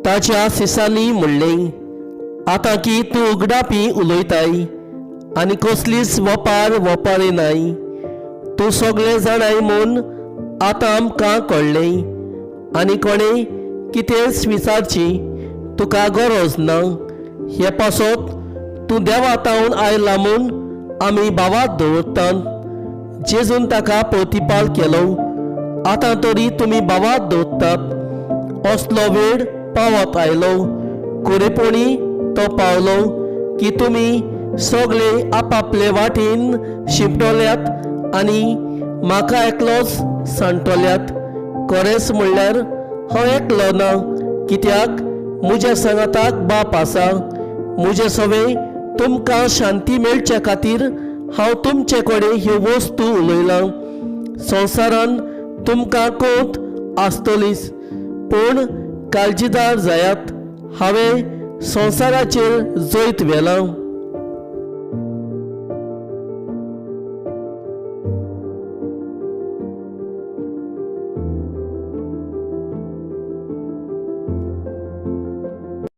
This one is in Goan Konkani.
ताच्या सिसांनी म्हणलें, आतां की तूं उगडापी उलयताय आनी कसलीच वपार वपारिनाय. तूं सगळें जाणाय म्हूण आतां आमकां कळ्ळें आनी कोणें कितेंच विचारची तुका गरज ना. हे पासत तूं देवा तावन आयला म्हूण आमी भावात दवरतात. जेजून ताका प्रतिपाल केलो, आतां तरी तुमी भावात दवरतात. असलो वेळ पावत आयलो, खरेपणी तो पावलो की तुमी सगळे आपापले वाटेन शिंपडल्यात आनी म्हाका एकलोच सांडटल्यात. खरेंच म्हणल्यार हांव एकलो ना, कित्याक म्हज्या सांगाताक बाप आसा. म्हजे सवें तुमकां शांती मेळचे खातीर हांव तुमचे कडेन ह्यो वस्तू उलयलां. संवसारान तुमकां कोंत आसतलीच, पूण काळजीदार जायात, हांवें संवसाराचेर जैत व्हेलां.